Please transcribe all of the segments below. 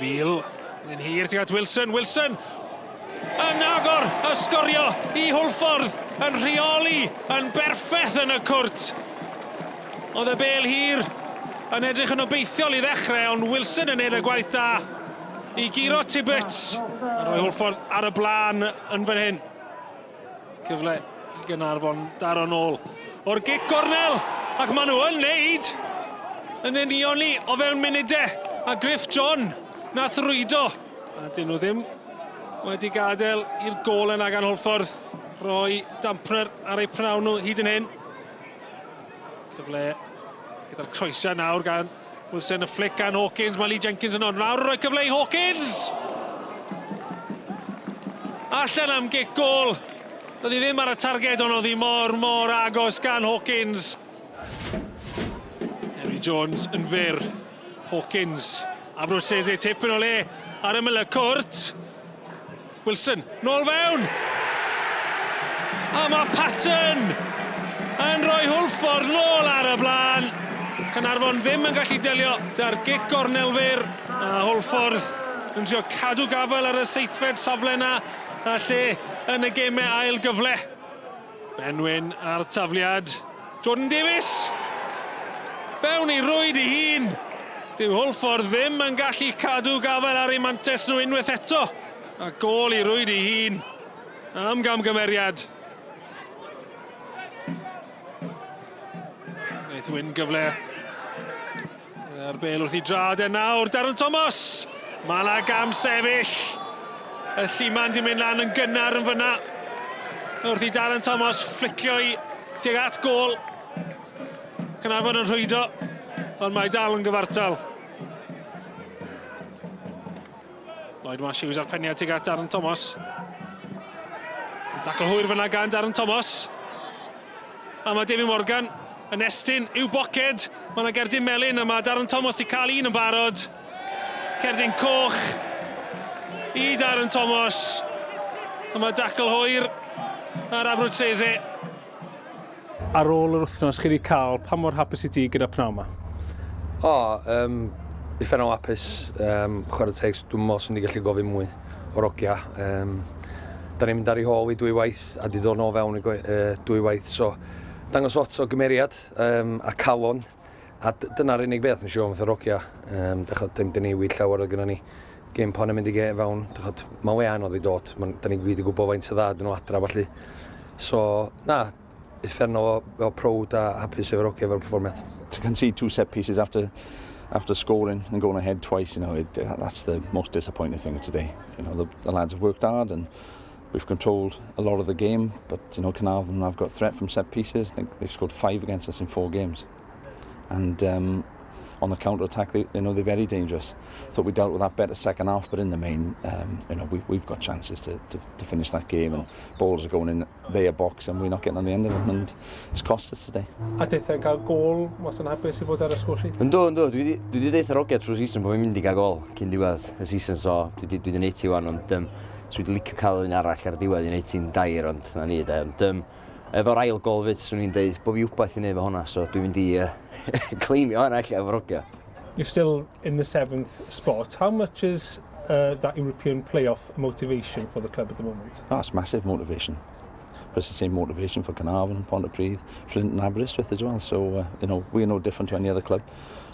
Fil, yn hir tuag at Wilson, Wilson yn agor y sgorio i Hwlffordd yn rheoli yn berffeth yn y cwrt. Oedd y bel hir yn edrych yn obeithiol i ddechrau, ond Wilson yn neud y gwaith da i guro Tibbets a rhoi Hwlffordd ar y blaen yn fan hyn. Cyfle i Gaernarfon daro nôl o'r gic gornel ac maen nhw yn neud yn union ni o fewn munudau a Griff John nath rwydo a dyn nhw ddim wedi gadael i'r gôl yna gan Hwlffordd roi dampener ar eu pnawn nhw hyd yn hyn. Cyfle gyda'r croesiad nawr gan Wilson, y flick gan Hawkins, mae Lee Jenkins yn ond nawr roi cyfle i Hawkins! Allan am gic gôl. Doedd hi ddim ar y targed ond oedd hi mor, mor agos gan Hawkins. Henry Jones yn fyr. Hawkins. Abruzzese tipyn o le ar ymyl y cwrt. Wilson, nôl fewn! A mae Patton yn rhoi Hwlffordd nôl ar y blaen. Caernarfon ddim yn gallu delio 'da'r gic gornel fyr. A Hwlffordd yn trio cadw gafael ar y seithfed safle 'na a lle yn y gemau ail gyfle. Ben Wyn a'r tafliad. Jordan Davies! Fewn i rwyd ei hun! Dyw Hwlffordd ddim yn gallu cadw gafael ar eu mantes nhw unwaith eto. A gôl i rwyd ei hun am gamgymeriad. Wnaeth Wyn gyfle A'r bel wrth i drad e nawr, Darren Thomas! Mae yna gam sefyll. Y lliman di mynd lan yn gynnar yn fyna. Wrth i Darren Thomas fflicio i tuag at gôl. Caernarfon yn rhwydo, ond mae dal yn gyfartal. Lloyd Matthews a'r peniad tuag at Darren Thomas. Dacl hwyr fyna gan Darren Thomas. A mae David Morgan yn estyn i'w boced. Mae yna gerdyn melyn a mae Darren Thomas wedi cael un yn barod. Cerdyn coch i Darren Thomas. A mae dacl hwyr ar Abruzzese. Ar ôl yr wythnos chi wedi cael, pa mor hapus i ti gyda pnawn yma? O, um, uffernol hapus. Um, chwarae teg, dwi'n meddwl swn i gallu gofyn mwy o'r ogia. Um, da ni'n mynd ar ei hôl i dwy waith a di dod nôl fewn i uh, dwy waith. So, dangos lot o gymeriad um, a calon. A dyna'r unig beth yn siŵr fath o'r ogia. Um, dechod, dim di newid llawer oedd gyda ni. Game plan yn mynd i ge fewn. Dechod, mae'n le anodd i dod. Ma, da ni'n gyd i gwybod faint o dda dyn nhw adra felly. So, na, uffernol o, o proud a hapus efo'r ogia efo'r perfformiad. To concede two set pieces after after scoring and going ahead twice, you know, it, that's the most disappointing thing of today. You know, the, the lads have worked hard and we've controlled a lot of the game, but, you know, Caernarfon have got threat from set pieces. I think they've scored five against us in four games. And um, on the counter attack, they, you know, they're very dangerous. Thought we dealt with that better second half, but in the main, um, you know, we, we've got chances to, to, to finish that game, and balls are going in their box, and we're not getting on the end of them, and it's cost us today. A deitha gael gôl, mas yn hapus i fod ar y score sheet? Yndw, yndw. Dwi wedi dwi 'di deutha Roger trwy'r season bod fi'n mynd i gael gol cyn diwedd y season, so dwi wedi dwi 'di neud ti wan, ond um, so dwi wedi licio cael un arall ar y diwedd i neud ti'n dair, ond na ni de. Ond um, efo'r ail gol fyd, swn i'n deud bod fi wbeth i neud efo hwnna, so dwi'n mynd i uh, claimio hwnna allan efo Roger. You're still in the seventh spot. How much is uh, that European playoff motivation for the club at the moment? Oh, it's massive motivation. But it's the same motivation for Carnarvon, Pontypridd, Flint and Aberystwyth as well. So, uh, you know, we're no different to any other club.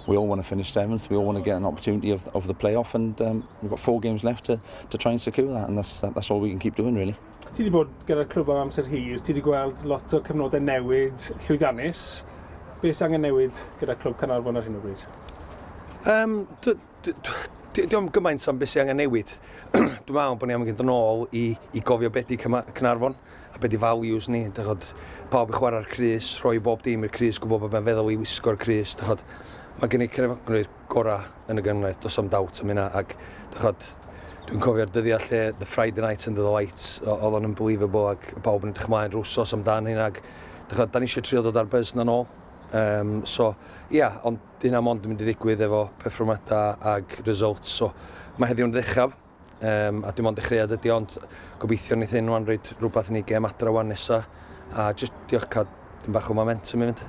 We all want to finish seventh. We all want to get an opportunity of, of the playoff and um, we've got four games left to, to try and secure that and that's, that's all we can keep doing really. Ti wedi bod gyda'r clwb am amser hir, ti wedi gweld lot o cyfnodau newid llwyddiannus. Be sy'n angen newid gyda clwb Caernarfon ar hyn o bryd? Um, Dio'm gymaint am beth sy'n angen newid. Dwi'n meddwl bod ni angen dod nôl i, i gofio beth di Caernarfon a beth di values ni. Dychod, pawb i chwarae'r crys, rhoi bob dim i'r crys, gwybod bod mae'n feddwl i wisgo'r crys. Dychod, mae gen i cefnogwyr gorau yn y gynghrair, does am doubt am hynna. Ac dychod, dwi'n cofio'r dyddiau lle the Friday night under the lights, oedd o'n unbelievable ac pawb yn edrych ymlaen rwsos amdan hynna. Ac dychod, da ni eisiau trio dod ar buzz na nôl. Um, so, ia, yeah, ond 'di hynna mond yn mynd i ddigwydd efo perfformiadau ag results, so mae heddiw'n ddechrau, um, a dim ond dechreuad ydi ond gobeithio wneith hyn wan roed rhywbeth i ni gêm adra wan nesa, a just diolch cael dim bach o momentum i fynd.